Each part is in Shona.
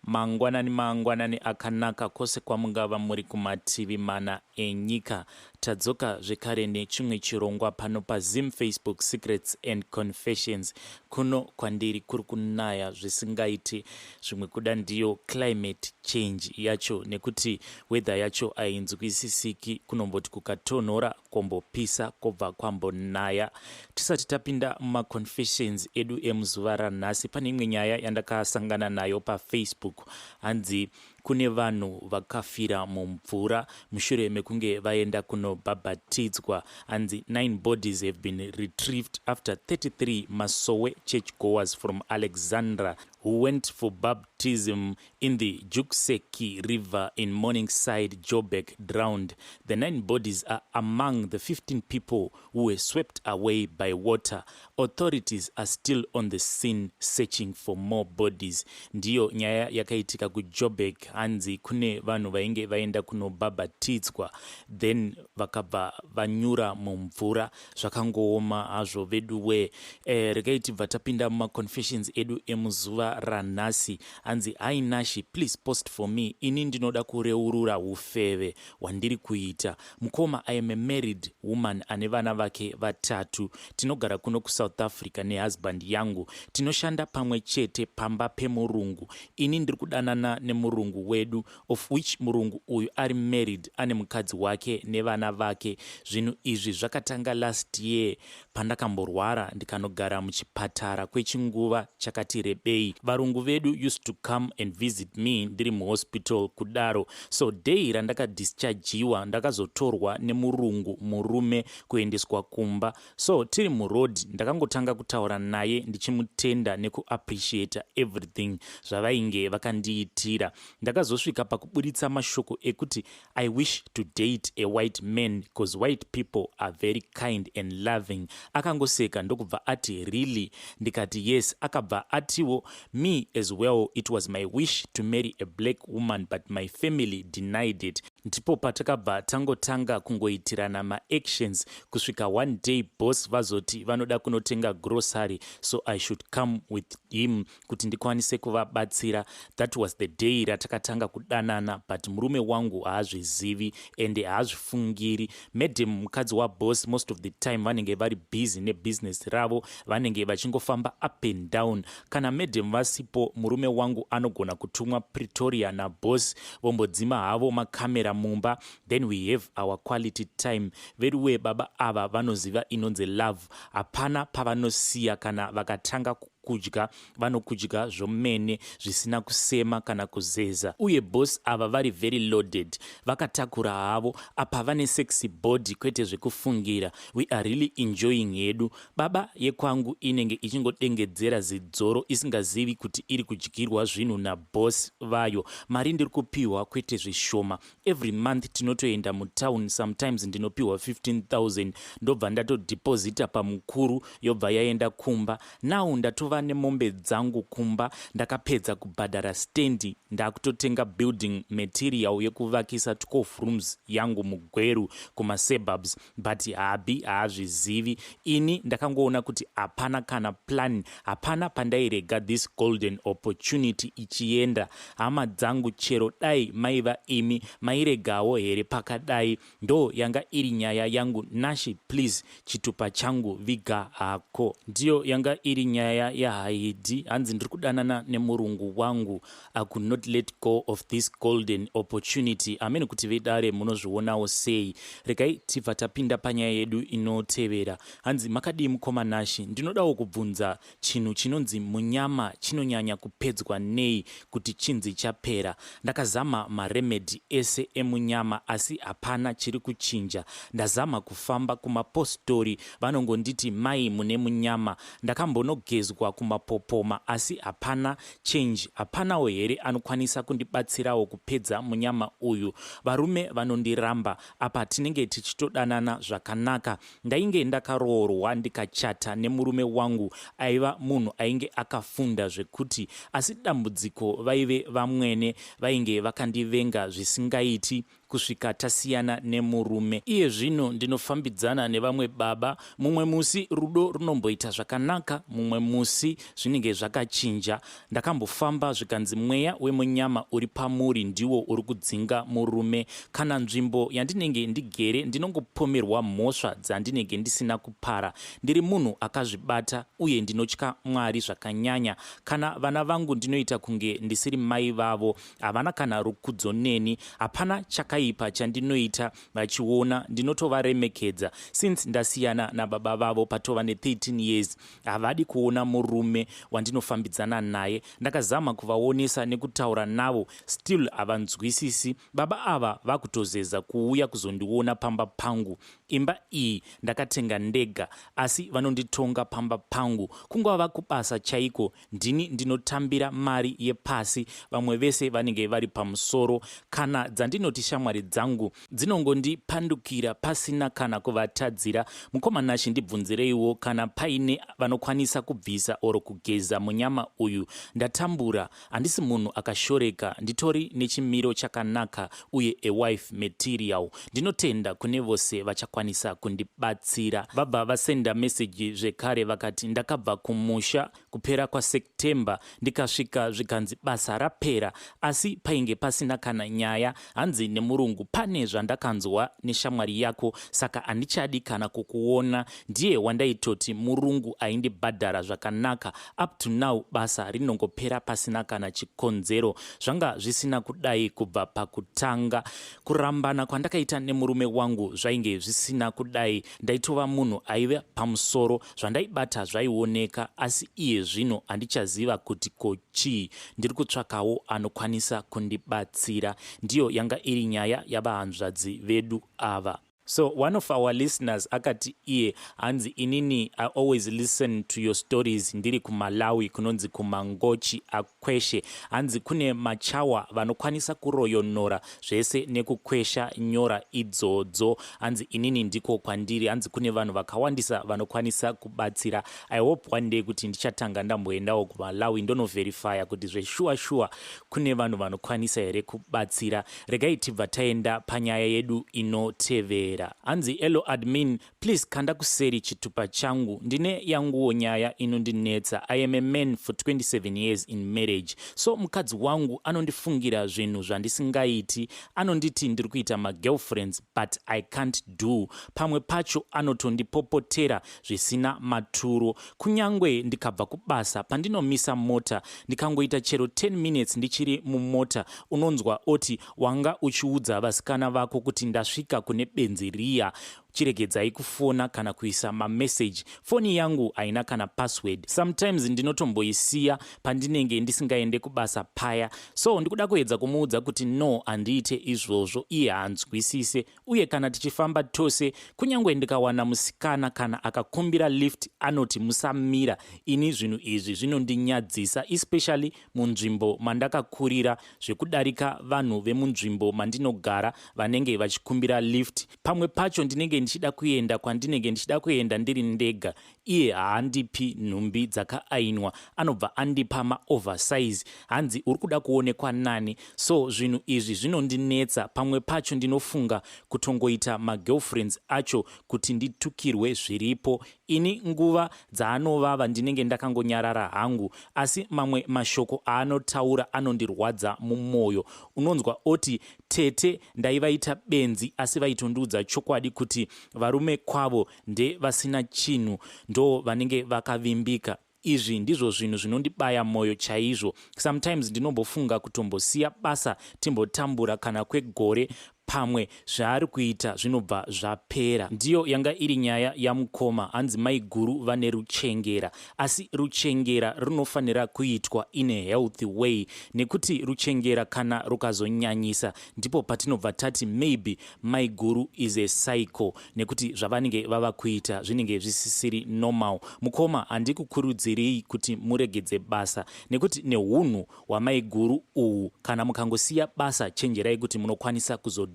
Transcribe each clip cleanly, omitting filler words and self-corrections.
Mangwanani mangwanani akanaka kwose kwamungava muri kumativi mana enyika. Tadzoka zvekare nechimwe chirongwa pano paZim Facebook Secrets and Confessions. Kuno kwandiri kuri kunaya zvisingaiti, zvimwe kuda ndiyo climate change yacho nekuti weather yacho hainzwisisiki, kunomboti kukatonhora kwombopisa kwobva kwambonaya. Tisati tapinda mumaconfessions edu emuzuva ranhasi, pane imwe nyaya yandakasangana nayo paFacebook. Hanzi kune vanhu vakafira mumvura mushure mekunge vaenda kunobhabhatidzwa. Hanzi 9 bodies have been retrieved after 33 Masowe church goers from Alexandra who went for baptism in the Jukseki River in Morningside, Joburg, drowned. The 9 bodies are among the 15 people who were swept away by water. Authorities are still on the scene searching for more bodies. Ndiyo nyaya yakaitika kuJoburg. Hanzi kune vanhu vainge vaenda kunobhabhatidzwa, then vakabva vanyura mumvura. Zvakangooma hazvo vedu we. Regai tibva tapinda mumaconfessions edu emuzuva ranhasi. Hanzi, "Hi Nashi, please post for me. Ini ndinoda kureurura ufeve hwandiri kuita. Mukoma, I am a married woman ane vana vake vatatu. Tinogara kuno kuSouth Africa nehusband yangu. Tinoshanda pamwe chete pamba pemurungu. Ini ndiri kudanana nemurungu wedu, of which murungu uyu ari married, ane mukadzi wake nevana vake. Zvinhu izvi zvakatanga last year pandakamborwara ndikanogara muchipatara kwechinguva chakati rebei. Varungu vedu used to come and visit me ndiri muhospital kudaro. So day randakadischargiwa, ndakazotorwa nemurungu murume kuendeswa kumba. So tiri muroad, ndakangotanga kutaura naye ndichimutenda nekuappreciata everything zvavainge vakandiitira. Ndakazosvika pakuburitsa mashoko ekuti I wish to date a white man because white people are very kind and loving. Akangoseka ndokubva ati, 'Really?' Ndikati, 'Yes.' Akabva atiwo, 'Me as well, it was my wish to marry a black woman, but my family denied it.' Ndipo patakabva tangotanga kungoitirana maactions kusvika one day boss vazoti vanoda kunotenga grocery, so I should come with him kuti ndikwanise kuvabatsira. That was the day ratakatanga kudanana, but murume wangu haazvizivi ende haazvifungiri. Madam mukadzi waboss most of the time vanenge vari busy nebusiness ravo, vanenge vachingofamba up and down. Kana madam vasipo, murume wangu anogona kutumwa Pretoria naboss, vombodzima havo makamera mumba, then we have our quality time. Veduwe, baba ava vanoziva inonzi love. Hapana pavanosiya. Kana vakatanga kudya, vanokudya zvomene zvisina kusema kana kuzeza. Uye boss ava vari very loaded, vakatakura havo. Apa vane sexy body kwete zvekufungira. We are really enjoying hedu. Baba yekwangu inenge ichingodengedzera zidzoro isingazivi kuti iri kudyirwa zvinhu naboss vayo. Mari ndiri kupiwa kwete zvishoma. Every month tinotoenda mutown. Sometimes ndinopiwa 15,000, ndobva ndatodhiposita pamukuru, yobva yaenda kumba. Now ndatova nemombe dzangu kumba. Ndakapedza kubhadhara stendi, ndakutotenga building material yekuvakisa 12 rooms yangu muGweru kumasuburbs, but hubby haazvizivi. Ini ndakangoona kuti hapana kana plan, hapana pandairega this golden opportunity ichienda. Hama dzangu, chero dai maiva imi, mairegawo here pakadai? Ndo yanga iri nyaya yangu. Nashi, please, chitupa changu viga hako." Ndiyo yanga iri nyaya yaHaidi. Hanzi, "Ndiri kudanana nemurungu wangu. I could not let go of this golden opportunity." Amene kuti vedare munozvionawo sei? Regai tibva tapinda panyaya yedu inotevera. Hanzi, "Makadii mukoma Nashi? Ndinodawo kubvunza, chinhu chinonzi munyama chinonyanya kupedzwa nei kuti chinzi chapera? Ndakazama maremedy ese emunyama asi hapana chiri kuchinja. Ndazama kufamba kumapostori, vanongonditi mai mune munyama. Ndakambonogezwa kumapopoma asi hapana change. Hapanawo here anokwanisa kundibatsirawo kupedza munyama uyu? Varume vanondiramba, apa tinenge tichitodanana zvakanaka. Ndainge ndakaroorwa ndikachata nemurume wangu aiva munhu ainge akafunda zvekuti, asi dambudziko vaive vamwene vainge vakandivenga zvisingaiti." kusvika tasiyana nemurume. Iye zvino ndinofambidzana nevamwe baba. Mumwe musi rudo runomboita zvakanaka, mumwe musi zvinenge zvakachinja. Ndakambofamba zvikanzi mweya wemunyama uri pamuri ndiwo uri kudzinga murume. Kana nzvimbo yandinenge ndigere ndinongopomerwa mhosva dzandinenge ndisina kupara. Ndiri munhu akazvibata uye ndinotya Mwari zvakanyanya. Kana vana vangu ndinoita kunge ndisiri mai vavo, havana kana rukudzo neni. Hapana chakaipa chandinoita vachiona, ndinotovaremekedza. Since ndasiyana nababa vavo patova ne13 years, havadi kuona murume wandinofambidzana naye. Ndakazama kuvaonesa nekutaura navo, still havanzwisisi. Baba ava vakutozeza kuuya kuzondiona pamba pangu. Imba iyi ndakatenga ndega, asi vanonditonga pamba pangu. Kungava kubasa chaiko, ndini ndinotambira mari yepasi, vamwe vese vanenge vari pamusoro. Kana dzandinoti shamwari dzangu dzinongondipandukira pasina kana kuvatadzira. Mukoma Nashe, ndibvunzireiwo kana paine vanokwanisa kubvisa or kugeza munyama uyu. Ndatambura. Handisi munhu akashoreka, nditori nechimiro chakanaka uye a wife material. Ndinotenda kune vose vachakwanisa kundibatsira. Vabva vasenda meseji zvekare vakati, ndakabva kumusha kupera kwaSeptember, ndikasvika zvikanzi basa rapera, asi painge pasina kana nyaya. Hanzi nemurungu, pane zvandakanzwa neshamwari yako, saka handichadi kana kukuona. Ndiye wandaitoti murungu aindibhadhara zvakanaka. Up to now basa rinongopera pasina kana chikonzero. Zvanga zvisina kudai kubva pakutanga. Kurambana kwandakaita nemurume wangu zvainge zvisina kudai. Ndaitova munhu aive pamusoro, zvandaibata zvaioneka, asi iye zvino handichaziva kuti ko chii. Ndiri kutsvakawo anokwanisa kundibatsira. Ndiyo yanga iri nyaya yavahanzvadzi vedu ava. So one of our listeners akati iye hanzi, inini I always listen to your stories ndiri kuMalawi, kunonzi kuMangochi akweshe. Hanzi kune machawa vanokwanisa kuroyonora zvese nekukwesha nyora idzodzo. Hanzi inini ndiko kwandiri, hanzi kune vanhu vakawandisa vanokwanisa kubatsira. I hope one day kuti ndichatanga ndamboendawo kuMalawi, ndonoverifya kuti zveshuwa shuwa kune vanhu vanokwanisa here kubatsira. Regai tibva taenda panyaya yedu inotevera. Hanzi, hello admin, please kanda kuseri chitupa changu, ndine yanguwo nyaya inondinetsa. I am a man for 27 years in marriage. So mukadzi wangu anondifungira zvinhu zvandisingaiti. Anonditi ndiri kuita magirlfriends, but I can't do. Pamwe pacho anotondipopotera zvisina maturo. Kunyange ndikabva kubasa, pandinomisa mota, ndikangoita chero 10 minutes ndichiri mumota, unonzwa oti, wanga uchiudza vasikana vako kuti ndasvika kune benzi riya, chiregedzai kufona kana kuisa mameseji. Foni yangu haina kana password. Sometimes ndinotomboisiya pandinenge ndisingaende kubasa paya. So ndikuda kuedza kumuudza kuti no, handiite izvozvo, iye haanzwisise. Uye kana tichifamba tose, kunyange ndikawana musikana kana akakumbira lift, anoti musamira. Ini zvinhu izvi zvinondinyadzisa, especially munzvimbo mandakakurira, zvekudarika vanhu vemunzvimbo mandinogara vanenge vachikumbira lift. Pamwe pacho ndinenge ndichida kuenda kwandinenge ndichida kuenda ndiri ndega, iye haandipi nhumbi dzakaainwa, anobva andipa maoversize, hanzi uri kuda kuonekwa nani? So zvinhu izvi zvinondinetsa. Pamwe pacho ndinofunga kutongoita magirlfriends acho kuti nditukirwe zviripo. Ini nguva dzaanovava ndinenge ndakangonyarara hangu, asi mamwe mashoko aanotaura anondirwadza mumwoyo. Unonzwa oti, tete ndaivaita benzi, asi vaitondiudza chokwadi kuti varume kwavo ndevasina chinhu ndo vanenge vakavimbika. Izvi ndizvo zvinhu zvinondibaya mwoyo chaizvo. Sometimes ndinombofunga kutombosiya basa, timbotambura kana kwegore, pamwe zvaari kuita zvinobva zvapera. Ndiyo yanga iri nyaya yamukoma. Hanzi maiguru vane ruchengera, asi ruchengera runofanira kuitwa in a healthy way, nekuti ruchengera kana rukazonyanyisa ndipo patinobva tati maybe maiguru is a psycho, nekuti zvavanenge vava kuita zvinenge zvisisiri normal. Mukoma, handikukurudzirei kuti muregedze basa, nekuti neunhu hwamaiguru uhu, kana mukangosiya basa, chenjerai kuti munokwanisa kuzodhampwa.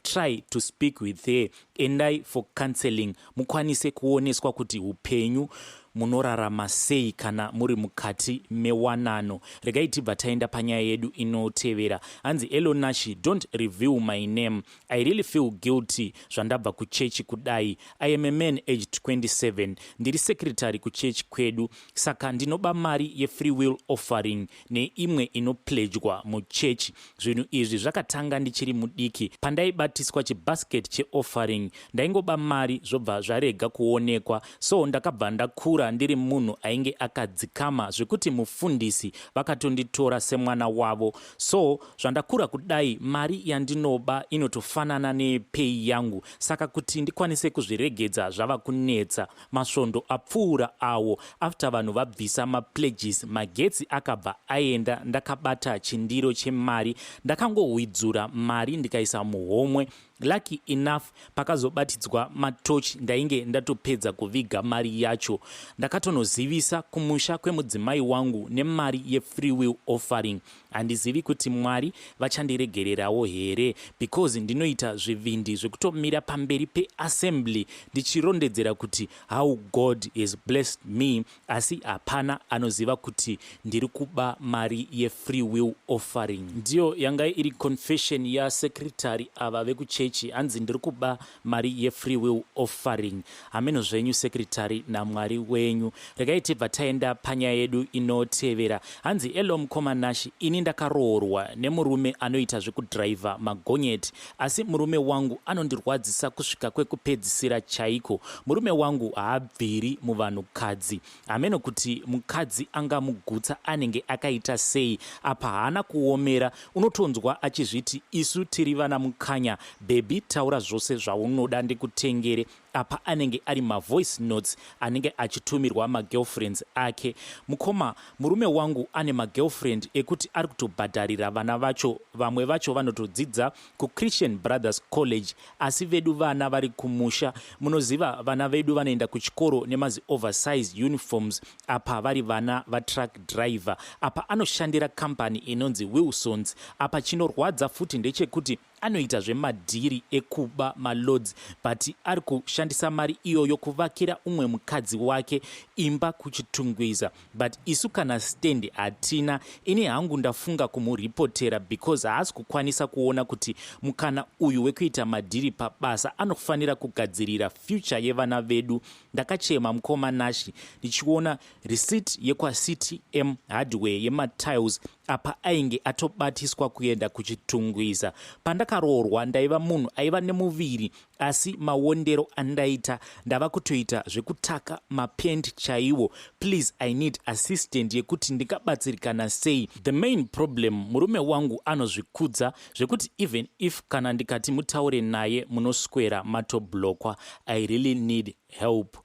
Try to speak with her, endai for counseling, mukwanise kuoneswa kuti upenyu Munorarama sei kana muri mukati mewanano? Regai tibva taenda panyaya yedu inotevera. Hanzi, "Hello Nashi, don't reveal my name. I really feel guilty zvandabva kuchechi kudai. I am a man aged 27. Ndiri secretary kuchechi kwedu, saka ndinoba mari yefree will offering neimwe inopledgwa muchechi. Zvinhu izvi zvakatanga ndichiri mudiki, pandaibatiswa chibasket cheoffering. Ndaingoba mari, zvobva zvarega kuonekwa. So ndakabva ndakura ndiri munhu ainge akadzikama, zvekuti mufundisi vakatonditora semwana wavo. So zvandakura kudai, mari yandinoba inotofanana nepay yangu, saka kuti ndikwanise kuzviregedza zvava kunetsa. Masvondo apfuura awo, after vanhu vabvisa mapledges, magetsi akabva aenda. Ndakabata chindiro chemari, ndakangohwidzura mari ndikaisa muhomwe. Lucky enough, pakazobatidzwa matochi ndainge ndatopedza kuviga mari yacho. Ndakatonozivisa kumusha kwemudzimai wangu nemari yefree will offering. Handizivi kuti Mwari vachandiregererawo here, because ndinoita zvivindi zvekutomira pamberi peassembly ndichirondedzera kuti how God has blessed me, asi hapana anoziva kuti ndiri kuba mari yefree will offering." Ndiyo yanga iri confession yasecretary ava vekuchechi. Hanzi, "Ndiri kuba mari yefree will offering." Hameno zvenyu, secretary, naMwari wenyu. Regai tibva taenda panyaya yedu inotevera. Hanzi, "Hello mukoma Nashi, ini ndakaroorwa nemurume anoita zvekudhiraivha magonyeti, asi murume wangu anondirwadzisa kusvika kwekupedzisira chaiko. Murume wangu haabviri muvanhukadzi. Hameno kuti mukadzi angamugutsa anenge akaita sei. Apa haana kuomera, unotonzwa achizviti, 'Isu tiri vana mukanya, baby, taura zvose zvaunoda ndikutengere.' Apa anenge ari mavoice notes anenge achitumirwa magirlfriends ake. Mukoma, murume wangu ane magirlfriend ekuti ari kutobhadharira vana vacho. Vamwe vacho vanotodzidza kuChristian Brothers College, asi vedu vana vari kumusha. Munoziva vana vedu vanoenda kuchikoro nemazi oversize uniforms, apa vari vana vatruck driver. Apa anoshandira kambani inonzi Wilsons. Apa chinorwadza futi ndechekuti anoita zvemadhiri ekuba maloads, but ari kushandisa mari iyoyo kuvakira umwe mukadzi wake imba kuChitungwiza, but isu kana stand hatina. Ini hangu ndafunga kumuripotera because haasi kukwanisa kuona kuti mukana uyu wekuita madhiri pabasa anofanira kugadzirira future yevana vedu. Ndakachema, mukoma Nashi, ndichiona receipt yekwaCTM Hardware yematiles. Apa ainge atobatiswa kuenda kuChitungwiza. Pandakaroorwa ndaiva munhu aiva nemuviri, asi maondero andaita ndava kutoita zvekutaka mapendi chaiwo. Please, I need assistant yekuti ndingabatsirikana sei. The main problem, murume wangu anozvikudza zvekuti even if kana ndikati mutaure naye, munoswera matoblockwa. I really need help."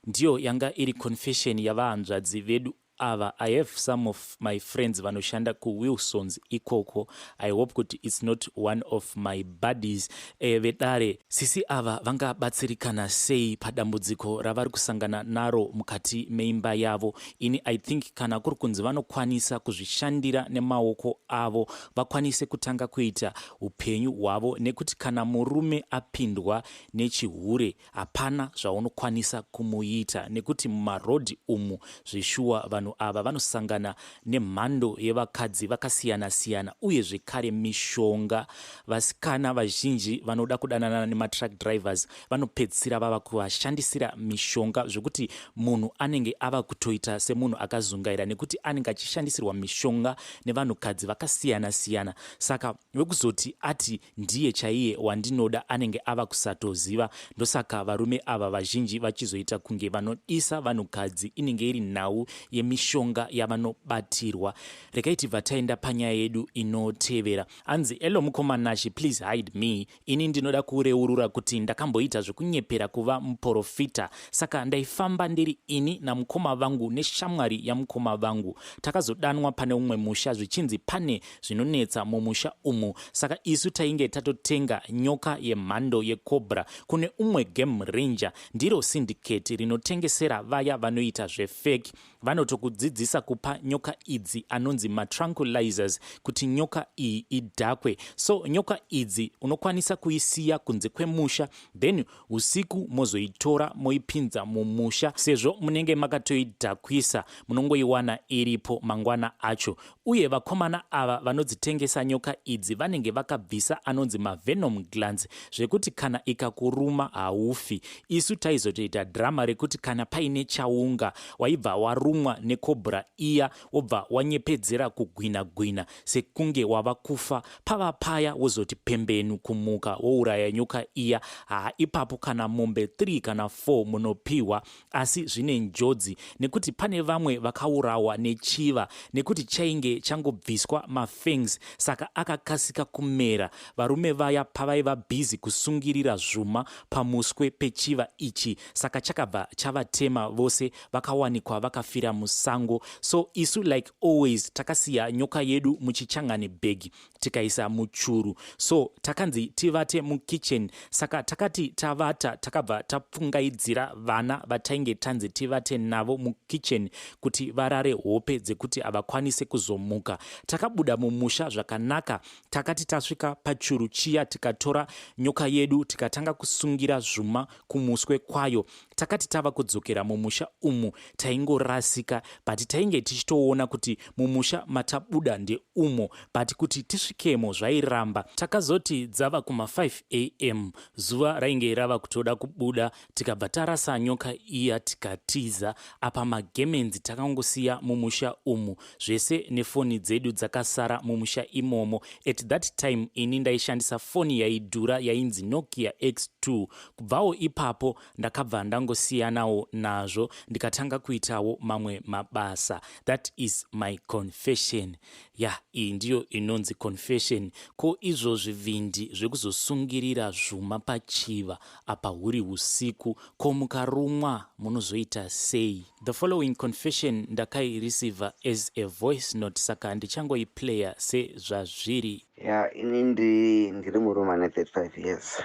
Ndiyo yanga iri confession yavahanzvadzi vedu ava. I have some of my friends vanoshanda kuWilsons ikoko. I hope kuti it's not one of my buddies. Vedare, sisi ava vangabatsirikana sei padambudziko ravari kusangana naro mukati meimba yavo? Ini I think kana kuri kunzi vanokwanisa kuzvishandira nemaoko avo, vakwanise kutanga kuita upenyu hwavo, nekuti kana murume apindwa nechihure hapana zvaunokwanisa kumuita, nekuti mumarodhi umu zveshuwa vanhu ava vanosangana nemhando yevakadzi vakasiyana-siyana, uye zvekare mishonga. Vasikana vazhinji vanoda kudanana nematruck drivers vanopedzisira vava kuvashandisira mishonga, zvekuti munhu anenge ava kutoita semunhu akazungaira, nekuti anenge achishandisirwa mishonga nevanhukadzi vakasiyana-siyana. Saka wekuzoti ati ndiye chaiye wandinoda anenge ava kusatoziva. Ndosaka varume ava vazhinji vachizoita kunge vanodisa vanhukadzi, inenge iri nhau yemishonga yavanobatirwa. Regai tibva taenda panyaya yedu inotevera. Anzi, "Hello mukoma Nashi, please hide me. Ini ndinoda kureurura kuti ndakamboita zvekunyepera kuva muprofita. Saka ndaifamba ndiri ini namukoma vangu neshamwari yamukoma vangu. Takazodanwa pane umwe musha zvichinzi pane zvinonetsa mumusha umu. Saka isu tainge tatotenga nyoka yemhando yecobra kune umwe game ranger. Ndiro syndicate rinotengesera vaya vanoita zvefake. Vanotokuti Vanotokudzidzisa kupa nyoka idzi anonzi matranquilizers kuti nyoka iyi idhakwe. So nyoka idzi unokwanisa kuisiya kunze kwemusha, then usiku mozoitora moipinza mumusha. Sezvo munenge makatoidhakwisa, munongoiwana iripo mangwana acho. Uye vakomana ava vanodzitengesa nyoka idzi vanenge vakabvisa anonzi mavenom glands, zvekuti kana ikakuruma haufi. Isu taizotoita drama rekuti kana paine chaunga, waibva warumwa necobra iya, wobva wanyepedzera kugwina gwina sekunge wava kufa. Pava paya wozoti pembenu kumuka, wouraya nyoka iya. Haa, ipapo kana mombe 3 kana 4 munopiwa, asi zvine njodzi nekuti pane vamwe vakaurawa nechiva nekuti chainge changobviswa mafangs, saka akakasika kumera. Varume vaya pavaiva busy kusungirira zvuma pamuswe pechiva ichi, saka chakabva chavatema vose, vakawanikwa vakafira musango. So isu, like always, takasiya nyoka yedu muchichangani bhegi, tikaisa muchuru. So takanzi tivate mukitchen, saka takati tavata, takabva tapfungaidzira vana vatainge tanzi tivate navo mukitchen kuti varare hope dzekuti havakwanise kuzomuka. Takabuda mumusha zvakanaka. Takati tasvika pachuru chiya, tikatora nyoka yedu, tikatanga kusungira zvuma kumuswe kwayo. Takati tava kudzokera mumusha umu, taingorasika, but tainge tichitoona kuti mumusha matabuda ndeumo, but kuti tisvikemo zvairamba. Takazoti dzava kuma5 am, zuva rainge rava kutoda kubuda, tikabva tarasa nyoka iya, tikatiza. Apa magemenzi takangosiya mumusha umu zvese nefoni dzedu dzakasara mumusha imomo. At that time ini ndaishandisa foni yaidhura yainzi Nokia X2. Kubvawo ipapo ndakabva ndangosiyanawo nazvo, ndikatanga kuitawo mamwe mabasa. That is my confession. Ya, iyi ndiyo inonzi confession. Ko izvo zvivindi zvekuzosungirira zvuma pachiva apa huri usiku, ko mukarumwa munozoita sei? The following confession ndakaireceiva as a voice note, saka ndichangoiplaya sezvazviri. Ya, ini ndiri murume ane 35 years.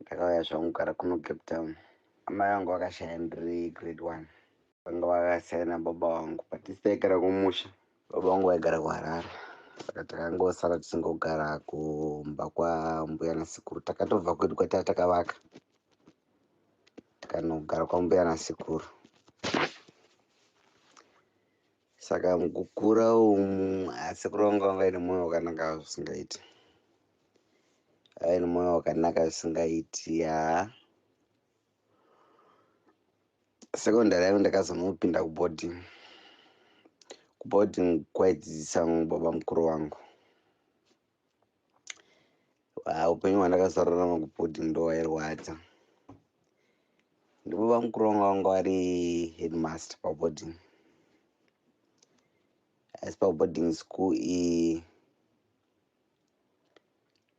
Ndakauya zvangu kugara kuno Cape Town. Amai vangu vakashaya ndiri grade 1. Vanga vakasiyana nababa vangu, but isi taigara kumusha. Baba vangu vaigara kuHarare, saka takangosara tisingogara kumba kwambuya nasekuru. Takatobva kwedu kwataa takavaka, tikanogara kwambuya nasekuru. Saka mukukura umu, asekuru vangu vanga vaine mwoyo wakanaka zvisingaiti, vaine mwoyo wakanaka zvisingaiti. Ya, secondary yangu ndakazonopinda kuboarding. Kuboarding kwaidzidzisa baba mukuru vangu. Upenyu hwandakazorarama kuboarding ndo wairwadza. Ndibaba mukuru vangu vanga vari headmaster paboarding, asi paboarding school iyi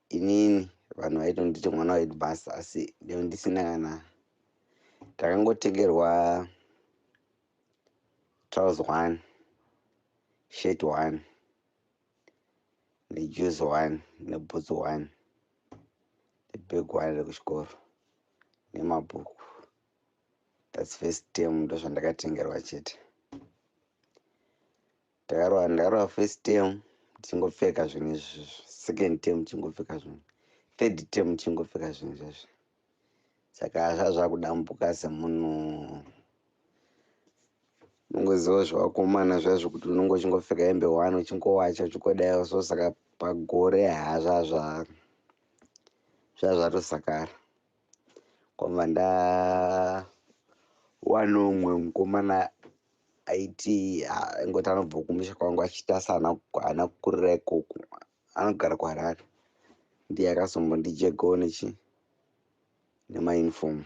inini vanhu vaitonditi mwana waheadmaster, asi ndeo ndisina kana. Takangotengerwa trouser one, shirt one, nejuice one, neboots one, nebag one rekuchikoro, nemabhuku. That's first term, ndo zvandakatengerwa chete. Ndakarova, ndakarova first term tichingopfeka zvinhu izvozvo, second term tichingopfeka zvinhu, third term tichingopfeka zvinhu izvozvo. Saka zvazvakudambuka semunhu unongoziva zvevakomana zviya zvekuti unonge uchingopfeka hembe one, uchingowacha, uchingodaiwo. So saka pagore hazvazva zvazvatosakara. Kwabva ndawana umwe mukomana aiti ingoti anobva kumusha kwangu, achiti asi haana kukurira ikoko, anogara kuHarare. Ndiye akazombondijegawo nechi nemauniform.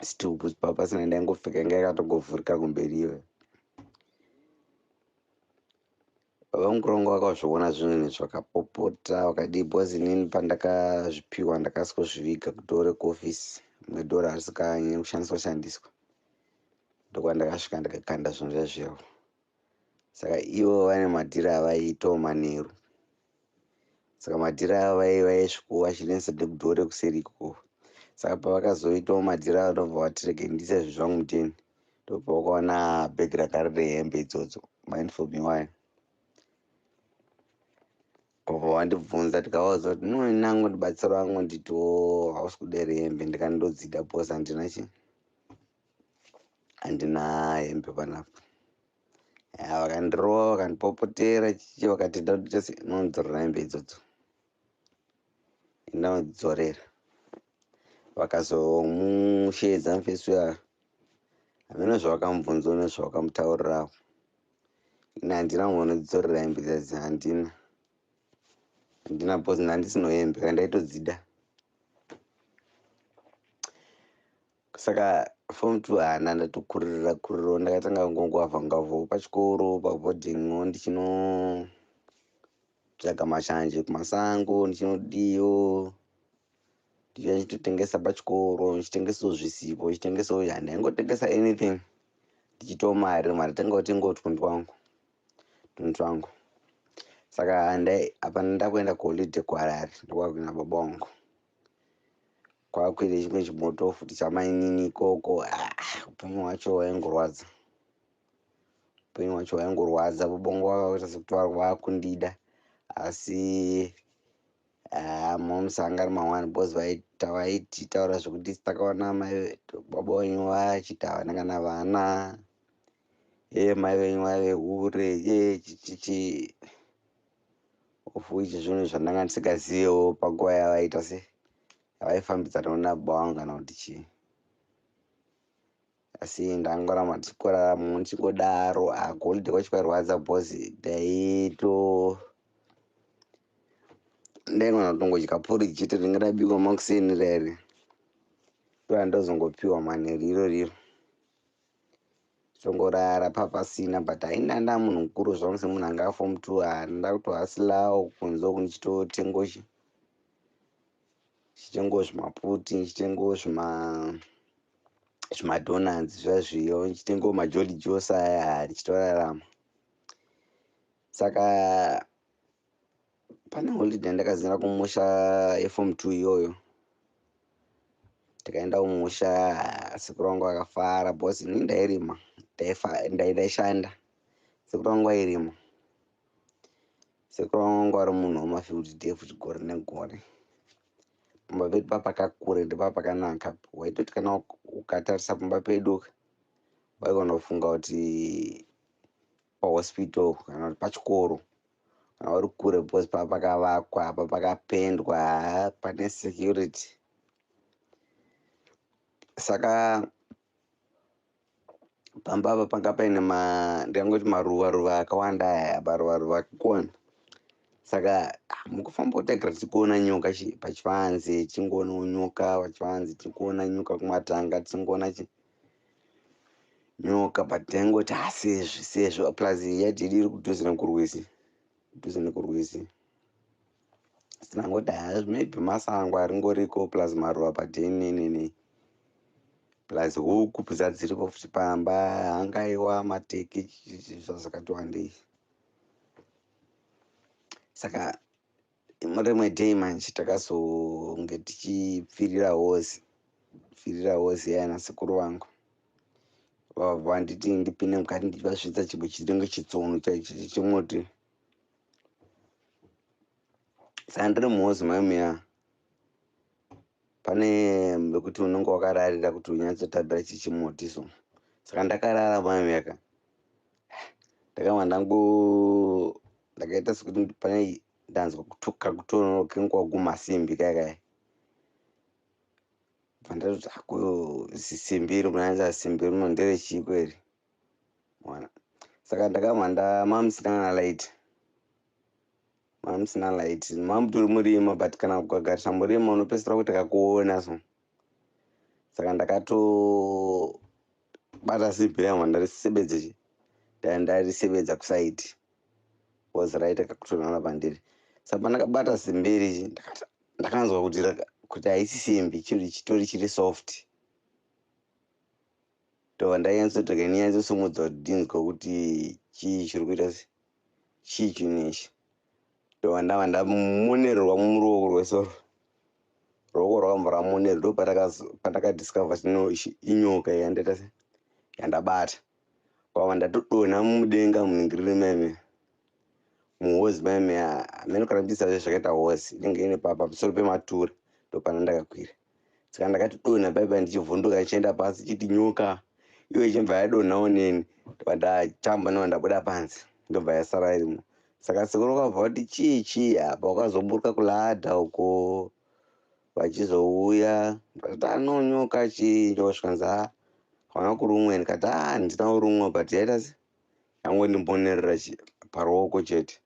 Still pasina, ndaingopfeka inga yakatongovhurika kumberi iyoyo. Baba mukuru vangu vakazviona zvinhu izvi, vakapopota, vakadii, because inini pandakazvipiwa ndakasozviviga kudoor rekuofisi, rimwe door harisikanyanya kushandiswa shandiswa, ndokwandakasvika ndikakanda zvinhu zvazvivo. Saka ivo vane madhiri avaiitawo manheru, saka madhiri avo vaisvikowo vachinetsa nekudoor rekuseri ikoko. Saka pavakazoitawo madhiri avo, ndobva vati, "Rege ndiise zvinhu zvangu muteni." Ndopavakaona bhegi ranga rine hembe idzodzo, mauniform iwayo. Kubva vandibvunza, tikavaudza kuti no, nangu ndibatsira vangu, nditiwo hausi kuda here hembe? Ndikati ndodzida because handina chi handina hembe panapa. Vakandirova, vakandipopotera chichi, vakati ndakuita se nondidzorera hembe idzodzo. Ndinodzorera. Vakazomusheedza mufesi uya, hameno zvavakamubvunzawo nezvavakamutaurirawo. Ini handina kumbonodzidzorera hembe dzadzi, handina, handina, because ndandisino hembe kandaitodzida. Saka form 2 hana ndatokurira kuriro, ndakatanga kungongwavha ngwavhawo pachikoro paboardingwo, ndichinotsvaga mashanje kumasango, ndichinodiyo, ndichiya ndichitotengesa pachikoro, ndichitengesawo zvisipo, ndichitengesawo, handaingotengesa anything, ndichitawo mari. Mari tanga kutengawo tunhu twangu, tunhu twangu. Saka handai apa ndakuenda kuholiday kuHarare, ndokwakuina baba wangu, kwakuine chimwe chimoto futi chamainini ikoko. Ah, upenyu hwacho hwaingorwadza, upenyu hwacho hwaingorwadza. Baba vangu vakaita sekuti vakundida, asi ah, moms anga ari mawani, because vaititaura zvekuti takaona mai baba venyu vachiti havana kana vana, ye mai venyu vaive hure, ye chichichi, of which zvinhu zvandanga ndisingazivewo panguva yavaita se yavaifambidzana nababa vangu kana kuti chii. Asi ndangoramba ndichikoraramo ndichingodaro. Gold kwacho kwairwadza, because ndaito ndaigona kutongodya porridge chete rinenge rabikwa makuseni rere, ndozongopiwa manheru iro riro, tongorara papasina. But haina munhu mukuru zvangu, semunhu anga form 2, handida kutohasilawo kunze uku, ndichitotengo chi ndichitengawo zvimaputi, ndichitengawo zvimadonats zviya zviyo, ndichitengawo majoli jos aya, ndichitorarama. Saka pane holiday ndakazenda kumusha yeform 2 iyoyo, tikaenda kumusha. Sekuru vangu vakafara because ini ndairima, ndaishanda, sekuru vangu vairima. Sekuru vangu vari munhu wemafield day futi gore negore. Pamba pedu papakakura, ende papakanaka. Waitoti kana ukatarisa pamba pedu, waigona kufunga kuti pahospital kana kuti pachikoro kana uri kure, because papakavakwa, papakapendwa, pane security. Saka pamba apa panga paine ndingangoti maruva ruva akawanda aya, maruva ruva akakwana. Saka mukufamba kutaigara tichikuona nyoka pachivanze, tichingoonawo nyoka pachivanze, tichikuona nyoka kumatanga, tichingoona nyoka, but taingoti hasezvi sezvo plus yadhi yedu iri kudhuze nekurwizi, kudhuze nekurwizi. Tinangoti ha, maybe masango aringoriko, plus maruva padheni nenene, plus huku dzadziripo futi pamba, hangaiwa, mateki, zvazvakati wandei. Saka rimwe day manje takazonge tichipfirira hozi, pfirira hozi yana sekuru vangu, vanditi ndipinde mukati ndichivasvitsa chimwe chinenge chitsono chimuti. Saka ndiri muhozi maimuya, pane mekuti unenge wakararira kuti unyatsotambira chichimuti so. Saka ndakarara maimuyaka, ndakabva ndango ndakaita sekuti pane ndanzwa kutuka kutono kenguva kumasimbi kaya kaya. Bva ndatoti ako zisimbi iri, munanza simbi rino nderechiko iri mwana? Saka ndakabva ndamamusina kana light, mamusina light, mamutori murima, but kana ukagarisa murima unopedzisira kuti kakuona so. Saka ndakatobata simbi ramba ndarisebedza, ndarisebedza kusaidi, was right kakutonana pandiri. Saka pandakabata simbi iri, ndakanzwa kuti haisi simbi, chinhu chitori chiri soft. Ndobva ndanyatsotoka ndinyatsosumudza kuti ndinzwe kuti chii chiri kuita, chii chinhu ichi. Ndobva ndabva ndamonererwa muruoko rwesoro, ruoko rwakabva ramonerwa. Ndo pandakadiscover kuti no, inyoka yandaita se Yandabata kwava ndatodonha mudenga muningiriri meme muhozi meme hamene kurambisa zve zvakaita hozi inenge ine pamusoro pematura, ndopana ndakakwira. Saka ndakati donha paipa ndichivhunduka, ndichienda pasi chiti nyoka iwe ichibva yadonhawo neni, ndobva ndachamba, ndobva ndabuda panze, ndobva yasara irimo. Saka sekuru vakabva vati, "Chii chii apa?" Wakazoburuka kuladder uko vachizouya, ndikati, "Ano nyoka chii?" Ndosvikanzi, "Ha, hauna kurumwa?" Ndikati, "A, handina kurumwa, but yaita se yangondimbonerera paruoko chete."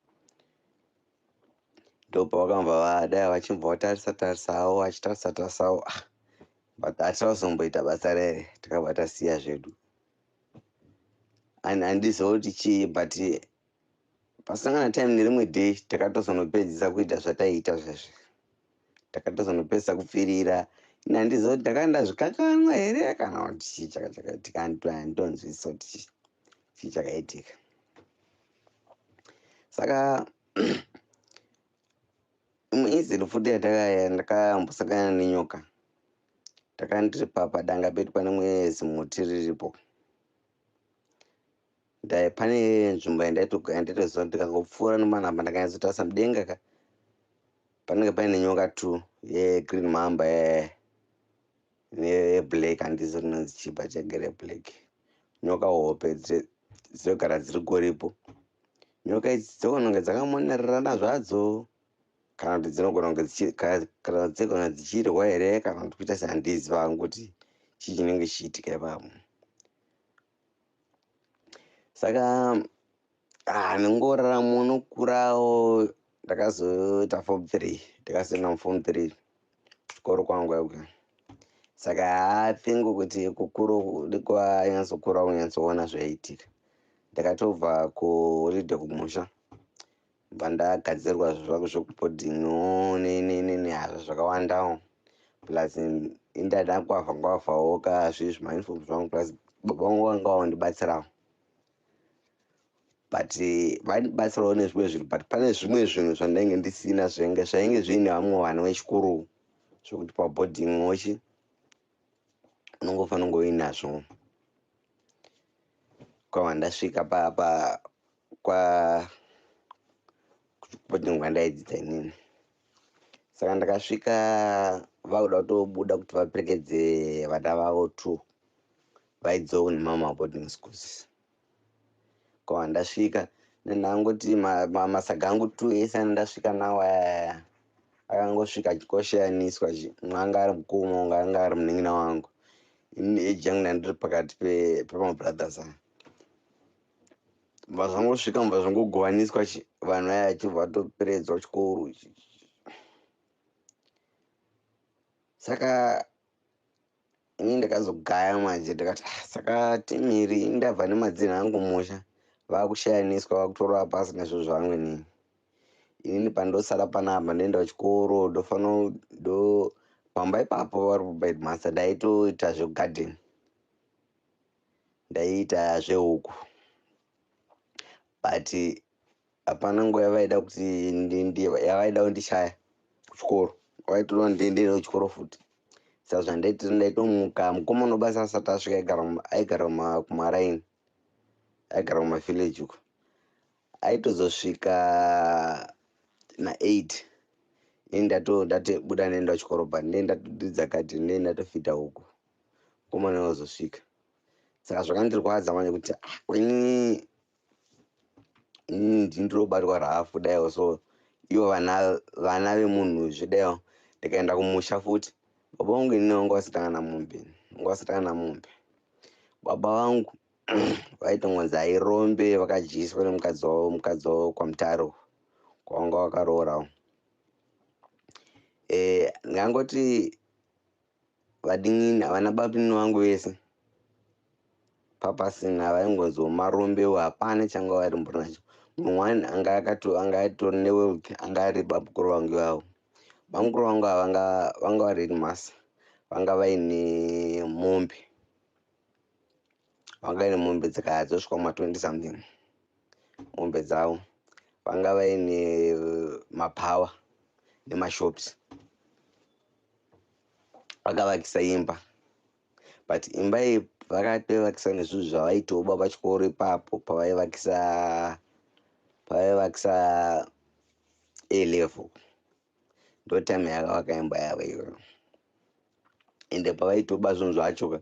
Ndopavakabva vadai vachibva vatarisa tarisawo, vachitarisa tarisawo, ah, but hatina kuzomboita basa rere, takabva tasiya zvedu. Handiziva kuti chii, but pasangana time nerimwe day takatozonopedzisa kuita zvataiita zvezve, takatozonopedzisa kupfirira. Ini handiziva kuti ndakanga ndazvikakanwa here kana kuti chii chakaitika, handonzwisisa kuti chii chakaitika. Saka imwe incident futi ndakambosangana nenyoka, takanga ndiri padanga pedu, pane mwe zimuti riripo. Pane nzvimbo yandaitoziva, ndikangopfuura nemanhamba, ndakanyatsotarisa mudenga ka, panenge paine nyoka two, yegreen mamba neblack, handizi rinonzi chii, but yagere black, nyoka hope dzinogara dziri koripo. Nyoka idzi dzinogona kunge dzakamonererana zvadzo, kana kuti dzinogona kunge kana dzigona dzichirwa here, kana kuti kuita sehandiziva hangu kuti chii chinenge chichiitika ipapo. Saka nengoraramo nokurawo, ndakazoita form 3, ndakazoenda muform 3 chikoro kwangu iko. Saka haathingi kuti kukuru ndikwanyatsokura kunyatsoona zvaiitika. Ndakatobva kuholiday kumusha, bva ndagadzirwa zvangu zvekuboarding nehazvo zvakawandawo, plus indada kwavha kwavhawo kazvi zvimauniform zvangu, plus baba vangu vanga vandibatsirawo, but vaindibatsirawo nezvimwe zvinhu, but pane zvimwe zvinhu zvandainge ndisina, zvainge zvainge zviine vamwe vana vechikuru, zvokuti paboarding wochi unongofanira kunge uinazvo. Kwabva ndasvika pa kwa kuboarding kwandaidzidza inini. Saka ndakasvika vakuda kutobuda kuti vaperekedze vana vavo two vaidzowo nemamwe maboarding schools. Kwabva ndasvika, ndangoti masaga angu two ese andasvika nawo aya akangosvika achikoshayaniswa. Mumwe anga ari mukoma, umwe anga ari munin'ina wangu. Ini age yangu ndandiri pakati pemabrothers aya. Bva zvangosvika, mubva zvangogovaniswa, vanhu vaya vachibva vatoperedzwa chikoro. Saka ini ndakazogaya manje, ndikati, "Ah, saka timiri ndabva nemadzina angu musha, vakushayaniswa, vakutorwa pasi nezvo zvangu. Inini pandosara panapa, ndoenda kuchikoro, ndofanira ndo pamba ipapo vari kuheadmaster. Ndaitoita zvegarden, ndaiita zvehuku, but hapana nguva yavaida kuti yavaida kundishaya kuchikoro, vaitoda kuti ndiende kuchikoro futi. Saka zvandaiti, ndaitomuka mukomana webasa asati asvika, aigara kumaraini, aigara kumavillage uko, aitozosvika na8, ini ndatobuda ndoenda kuchikoro, but ndee ndatodzidza kati ndee ndatofita huku, mukomana wazosvika. Saka zvakandirwadza manje kuti, ah, ini ndinobatwa rafu daiwo, so ivo vana vemunhu zvidaiwo. Ndikaenda kumusha futi, baba vangu inini vanga vasina kana mombe, vanga vasina kana mombe. Baba vangu vaitongonzi airombe, vakadyiswa nemukadzi wavo, mukadzi wavo kwamutaro kwavanga vakaroorawo. Ndingangoti vadin'ini havana bamunini vangu vese papasina, vaingonziwo marombewo, hapana changa varimbori nacho. Munhu one anga atori newealth anga ari bamukuru vangu ivavo. Bamukuru vangu ava vanga vari headmaster, vanga vaine mombe, vanga vaine mombe dzosvika kuma20 something mombe dzavo, vanga vaine mapower nemashops, vakavakisa imba. But imba iyi vakatoivakisa nezvinhu zvavaitoba pachikoro ipapo pavaivakisa A level. Ndo time yakavaka imba yavo iyoyo. Ende pavaitoba zvinhu zvacho ka,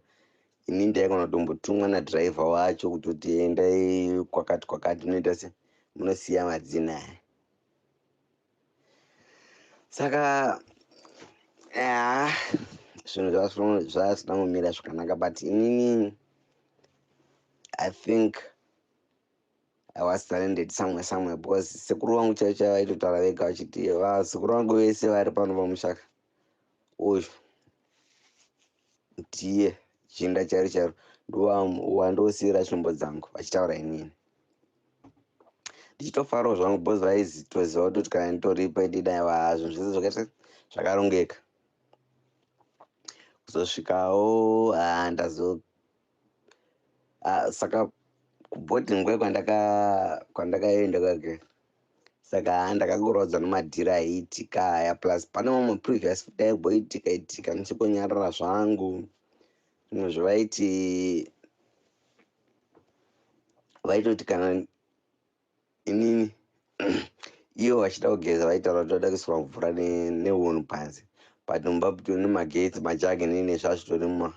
ini ndaigona kutombotumwa nadhiraivha wacho kutoti endai kwakati kwakati, munoita se munosiya madzina aya. Saka zvinhu zvasina kumira zvakanaka, but inini I think I was talented somewhere somewhere, because sekuru vangu chaivo chaivo vaitotaura vega vachiti vasekuru vangu vese vari pano pamushaka uyu ndiye jinda chairo chairo, ndowandosiyira tsvimbo dzangu, vachitaura inini ndichitofarawo zvangu, because vaizitoziva kutoti kana nditoripo ididaiwa zvinhu zvese zvakaita zvakarongeka. Kuzosvikawo ndazo saka kuboarding kwe kwandakaenda kwake, saka ndakangorodzwa nemadhiri aiitika aya, plus pane mamwe previous futi aimboitika itika ndichingonyarara zvangu. Zvimwe zvavaiti vaitoti kana inini ivo vachida kugeza, vaitaura kuti vada kuisirwa mvura nehuni panze, but mumba nemagetsi, majagi nene zvazvitori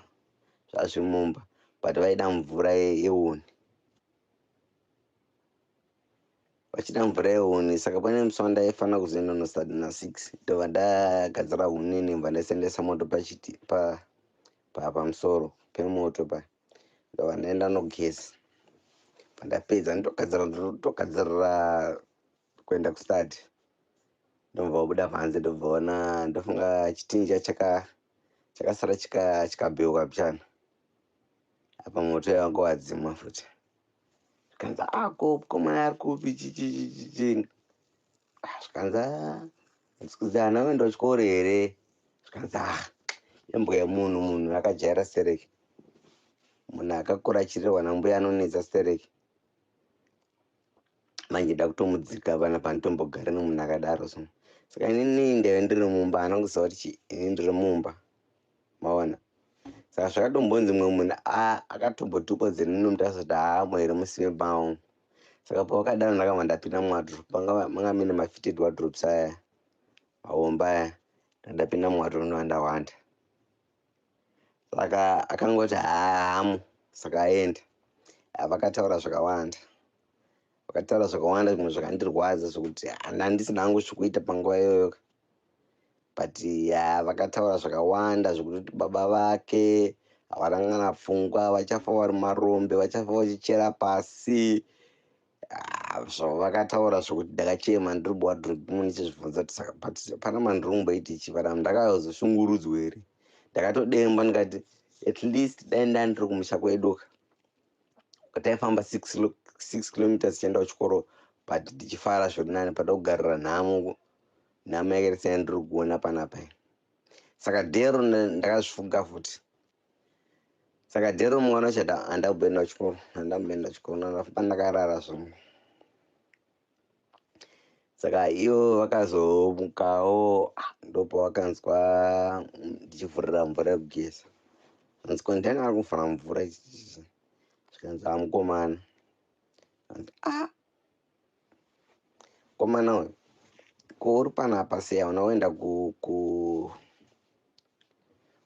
zvazviri mumba, but vaida mvura yehuni, vachida mvura yehuni. Saka pane musi wandaifanira kuzoenda nostadi na6, ndobva ndagadzira huni nemba, ndaisendesa moto pachiti pamusoro pemoto pa, ndobva ndaenda nogeza. Pandapedza ndotogadzira, ndotogadzirira kuenda kustadi, ndobva wabuda panze, ndobva ona ndofunga chitinja chakasara chikabheuka pichana apa, moto yanga wadzimwa futi. Zvikanzi, ko mukomana ari kupi? Chichichichi. Zvikanzi, handisi kuziva, haana kuenda kuchikoro here? Zvikanzi, imbwa yemunhu, munhu akajaira stereki, munhu akakura achirerwa nambuya anonetsa stereki, manje nda kutomudzika pana panitombogara nemunhu akadaro. So saka inini ndaive ndiri mumba, haana kuziva kuti ini ndiri mumba, maona. Saka zvakatombonzi mumwe munhu akatombotukwa dzeninomuti azoti haamo here musive mavo. Saka pavakadaro ndakabva ndapinda muwardrobe, manga mine mafitted wardrobes aya mahomba aya, ndandapinda muwardrobe ndobva ndawanda. Saka akangoti haamo, saka aenda. Vakataura zvakawanda, vakataura zvakawanda, zvimwe zvakandirwadza zvokuti handisina hangu zvekuita panguva iyoyo, but vakataura zvakawanda zvekuti baba vake havana kana pfungwa, vachafa vari marombe, vachafa vachichera pasi. Vakataura zvokuti ndakachema ndiri muwardrobe ndichizvibvunza kuti saka but pana mandiri kumboiti chi panapa, ndakazoshungurudzwa here? Ndakatodemba ndikati at least dai ndandiri kumusha kwedu taifamba 6 kilometers tichienda kuchikoro, but ndichifara zviri nani pada kugarira nhamo, nhamo yakaita seyandiri kuona panapa. Saka dhero ndakazvifunga futi. Saka dhero mwana wacho handamboenda kuchikoro, handamboenda kuchikoro, ndafamba ndakarara zvangu. Saka ivo vakazomukawo, ndopavakanzwa ndichivhurira mvura yekugeza. Hanzi, ko ndiani ari kuvhura mvura? Zvikanzi, amukomana. Hanzi, mukomana uyu ko uri panapa sei, hauna kuenda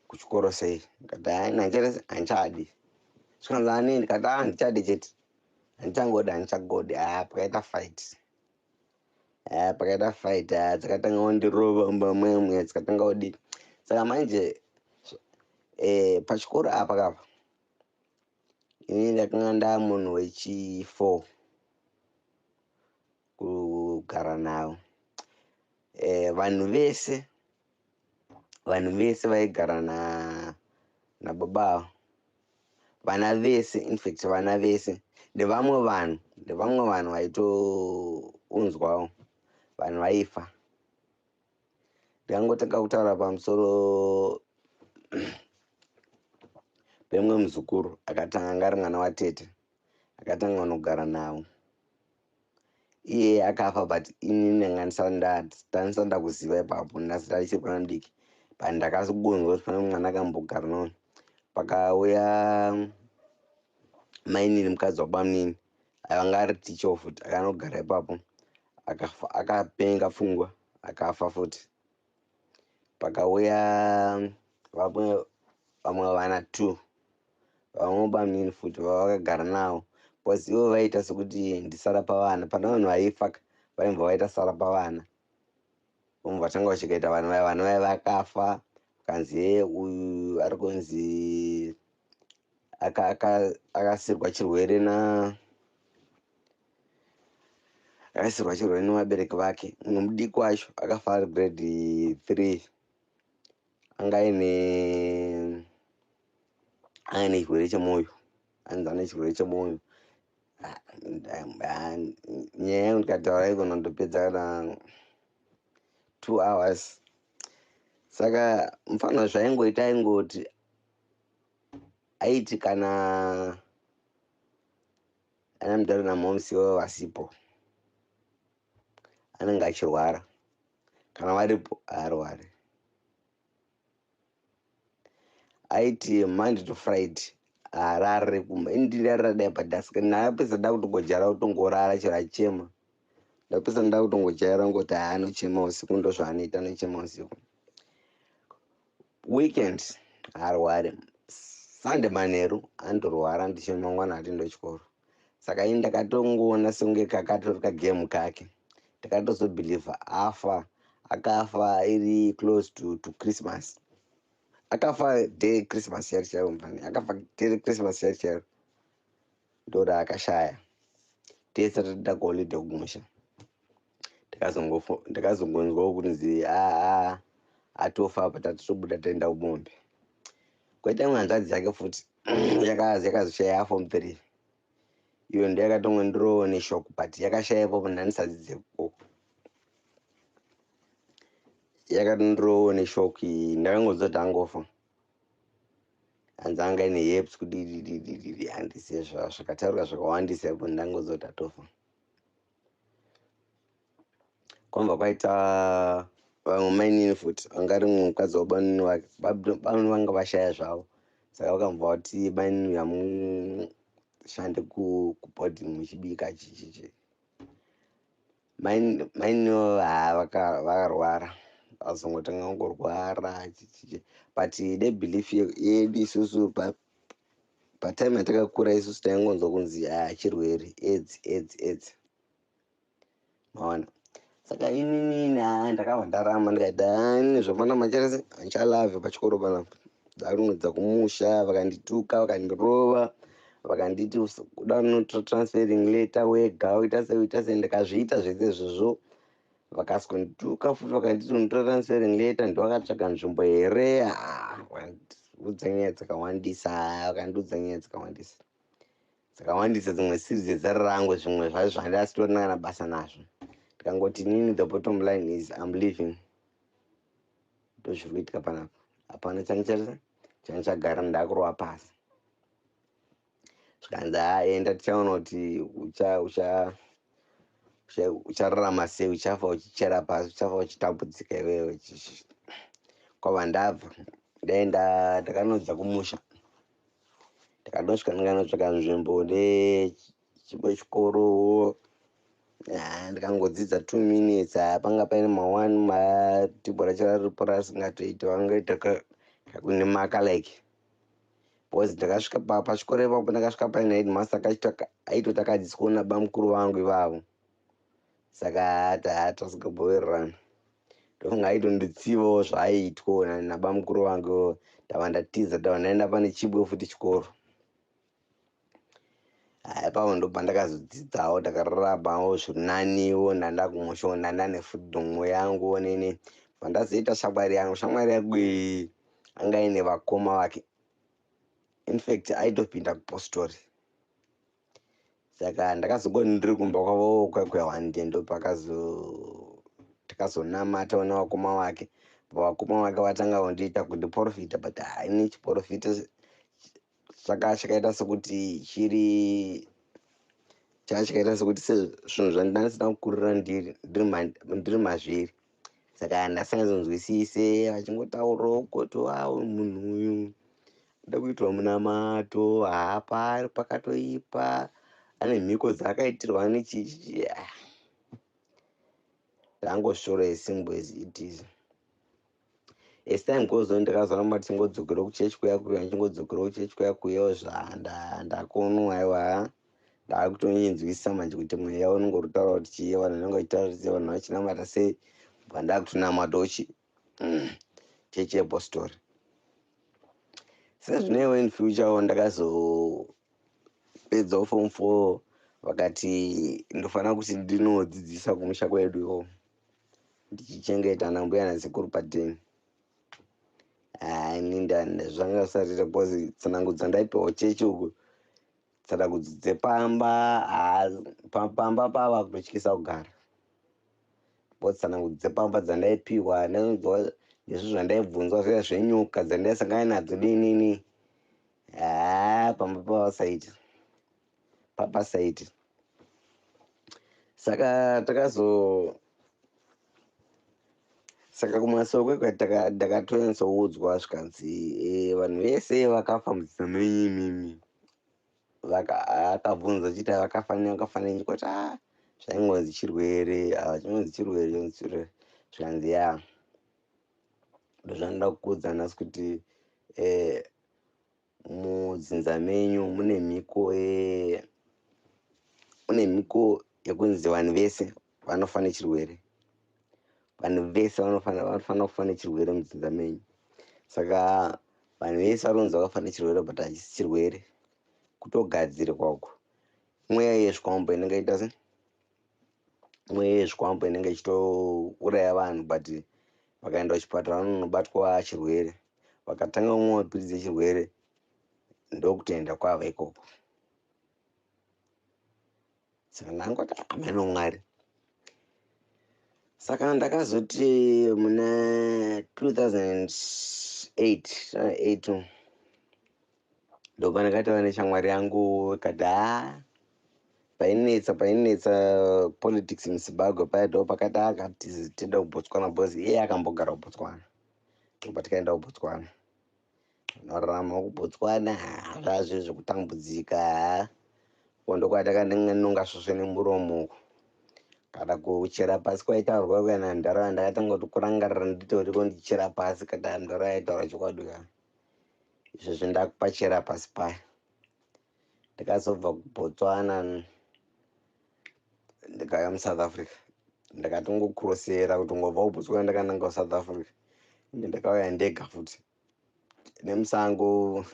kuchikoro sei? Ndikati, hai, handichadi. Zvikanzi, ani? Ndikati, handichadi chete, handichangodi, handichagodi. Pakaita fight, pakaita fight, dzakatanga kundirova mumba mwemwe, dzikatanga kudii. Saka manje pachikoro apa kapa inini ndakanga ndaa munhu wechi4 kugara navo. Vanhu vese, vanhu vese vaigara nababa avo, vana vese, infact vana vese nevamwe vanhu, nevamwe vanhu vaitounzwawo, vanhu vaifa. Ndikangotanga kutaura pamusoro pemumwe muzukuru akatanga anga ari mwana watete, akatanga kunogara navo, iye akafa, but inini ndanga ndisati ndakuziva ipapo, ndasati ndichiri mwana mudiki, but ndakagonzwa kuti pane mwana akambogara navo. Pakauya mainini, mukadzi wabamunini, anga ari ticha futi, akanogara ipapo, akapenga pfungwa, akafa futi. Pakauya vamwe vana 2, vamwe bamunini futi vavakagara navo, because ivo vaita sekuti ndisara pavana. Pana vanhu vaifa, vaimbva vaita sara pavana, vomwe vatanga vachikaita vana vaya. Vana vaya vakafa, kanzi ye uyu ari kunzi akasirwa chirwere na akasirwa chirwere nevabereki vake. Mumwe mudiki wacho akafa ari grade 3, anga aine chirwere chemwoyo, anzi ane chirwere chemwoyo. Nyaya yangu ndikataura ikona ndopedza kana 2 hours. Saka mufana zvaingoita, aingoti aiti kana ana mudhara namomsi vavo vasipo anenge achirwara, kana varipo haarwari. Aiti Monday to Friday haarare kumba. Ini ndirarira dai padhaska, ndapedza nda kutongojaira kutongorara chero achichema. Ndapedza nda kutongojaira ngoti haa, anochema usiku, ndo zvaanoita, anochema usiku. Weekend haarwari, Sunday manheru anotorwara, ndichema, mangwana hatiende chikoro. Saka ini ndakatongoona sekunge kakatori kagame kake. Ndakatozobhilivha afa, akafa iri close to Christmas. Akafa day Christmas chaiyo chaiyo, mufani akafa day Christmas chaiyo chaiyo, ndo raakashaya. Tese tatoenda kuholiday kumusha, ndakazongonzwawo kunzi aa, atofa apa tatobuda taenda kumombe. Koita imwe hanzvadzi yake futi yakazoshaya form 3. Iyo ndo yakatongondirowo neshock, but yakashaya ipapo ndandisadzidze ikoko. Yakatondirowo neshock. Ndakangonzwa kuti angofa, hanzi anga ine herpes, kudididididi, handisi zvakataurwa zvakawandisa ipo, ndangonzwa kuti atofa. Kwambva kwaita vamwe mainini futi, anga ari mumwe mukadzi wabanini vake. Banini vanga vashaya zvavo, saka vakambva vati mainini yamushande kuboarding muchibika chichichi. Mainini haa, vakarwara, vazongotanga kungorwara chichichi. But nebelief yedu isusu patime yatakakura isusu, taingonzwa kunzi haa, chirwere, AIDS, AIDS, AIDS, maona. Saka inini haa, ndakabva ndaramba, ndikaita haa, inini zvapana macharese handichalavhe pachikoro panapa, ndakunodza kumusha. Vakandituka, vakandirova, vakanditi kuda unotora transferring letter wega, uita sei, uita sei. Ndikazviita zvese izvozvo, vakasondituka futi, vakanditi unotora transferring letter ndowakatsvaga nzvimbo here? Vakandiudza nyaya dzakawandisa, vakandiudza nyaya dzakawandisa dzakawandisa, dzimwe siri dzezera rangu, zvimwe zvacho zvandasitorina kana basa nazvo. Ndikangoti inini the bottom line is I'm leaving, ndozviri kuitika panapa, hapana chandichagara, ndakurova pasi. Zvikanzi haa, enda, tichaona kuti uchararama sei, uchafa uchichera pasi, uchafa uchitambudzika iwewe. Kwabva ndabva ndaenda, ndakanodza kumusha, ndakandosvika ndikanotsvaka nzvimbo nechimwe chikoro. Ndikangodzidza 2 minutes, panga paine ma1 matibho racho raripo rasingatoiti, vangoita kakunemaka like, because ndakasvika pachikoro ipapo, ndakasvika paine headmaster aitoti akadzidziswa nabamukuru vangu ivavo. Saka tasingabowirirana, ndofunga aitonditsivawo zvaaiitwa nabamukuru vangu. Ndava ndatiza, ndava ndaenda pane chibwe futi chikoro. Ipapo ndobva ndakazodzidzawo, ndakararamawo zviri naniwo, ndanda kumusha, ndanda nefreedom yangu nene. Pandazoita shamwari yangu, shamwari yangu iyi anga aine vakoma vake, infact aitopinda kupostori. Saka ndakazongoni ndiri kumba kwavo kwehwande, ndopakazo takazonamata nevakoma vake. Vakoma vake vatanga kundiita kundiprofita, but haini chiprofita chakaita sekuti chiri chakaita sekuti sezvinhu zvandandisina kukurira ndiri mazviri. Saka ndasingazonzwisise vachingotaurawo kuti wau, munhu uyu Kuda kuitirwa munamato haapari pakatoipa ane mhiko dzaakaitirwa nechichi ndangosvora simple as it is. As time goes on, ndakazoramba tichingodzokera kuchechi kuya kuya, ndichingodzokera kuchechi kuya kuyawo zvandakonwa. Aiwa, ndaakutonyinzwisisa manje kuti mweya unenge uri kutaura kuti chii, vanhu vanenge vachitaura kuti vanhu vachinamata sei. Bva ndakutonamatawo chi chechi yepostori. Sezvineiwo, in future ndakazopedzawo form 4, vakati ndofanira kuti ndinodzidzisa kumusha kwedu iko, ndichichengeta ana mbuya nasekuru padheni. Ini zvanga zvisati, because tsanangudzo dzandaipiwa chechi uku, tsanangudzo dzepamba, pamba pava kutotyisa kugara, because tsanangudzo dzepamba dzandaipiwa nezvo zvandaibvunzwa zviya zvenyoka dzandaisangana nadzo dinini, ha, pamba pavasaiti papasaiti. Saka takazo saka kumasoko ndakatonyatsooudzwa zvikanzi vanhu vese vakafa mudzinza menyu imimi. Akabvunza achiti vakafa nei? Kuti a zvaingonzi chirwere, chinonzi chirwere, chinonzi chirwere. Zvikanzi ya, ndozvanoda kukuudza nhasi kuti mudzinza menyu mune mhiko, mune mhiko yekunzi vanhu vese vanofa nechirwere, vanhu vese vanofanira kufa nechirwere mudzinza menyu. Saka vanhu vese vari kunzi vakafa nechirwere, but hachisi chirwere, kutogadzirwa uko. Mweya yezvikwambo inenge ita se mweya yezvikwambo inenge ichitouraya vanhu, but vakaenda kuchipatara vanonobatwa chirwere, vakatanga kumwa mapiritsi echirwere, ndokutoenda kwava ikoko. Saka ndangoti ameno Mwari. Saka ndakazoti muna 2008 8 ndopandakatava neshamwari yangu, ikati ha, painetsa politics muZimbabwe paya, ndo pakati akati tinoda kuBotswana, because iye akambogara kuBotswana. Ndopa tikaenda kuBotswana, norarama kuBotswana zvazvo zvekutambudzika ndokwatakanonga svosve nemuromo uko kana kuchera pasi kwaitaurwa kana ndaraunda. Ndakatanga kuti kurangarira nditoriko ndichera pasi, kati ndaraunda yaitaura chokwadi ka izvozvi, ndakupachera pasi paya. Ndakazobva kuBotswana, ndikauya muSouth Africa. Ndakatongokurosera kuti ngobva kuBotswana ndakananga kuSouth Africa. Ende ndakauya ndega futi nemusango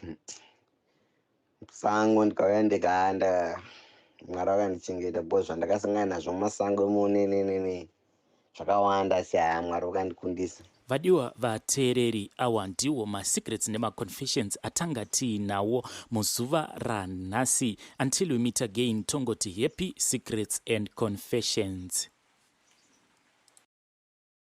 sango, ndikauya ndega. Anda Mwari vakandichengeta, because zvandakasangana nazvo mumasango imonenenene zvakawanda, asi haya, Mwari vakandikundisa. Vadiwa vateereri, awa ndiwo masecrets nemaconfessions atanga tiinawo muzuva ranhasi. Until we meet again, tongoti happy secrets and confessions.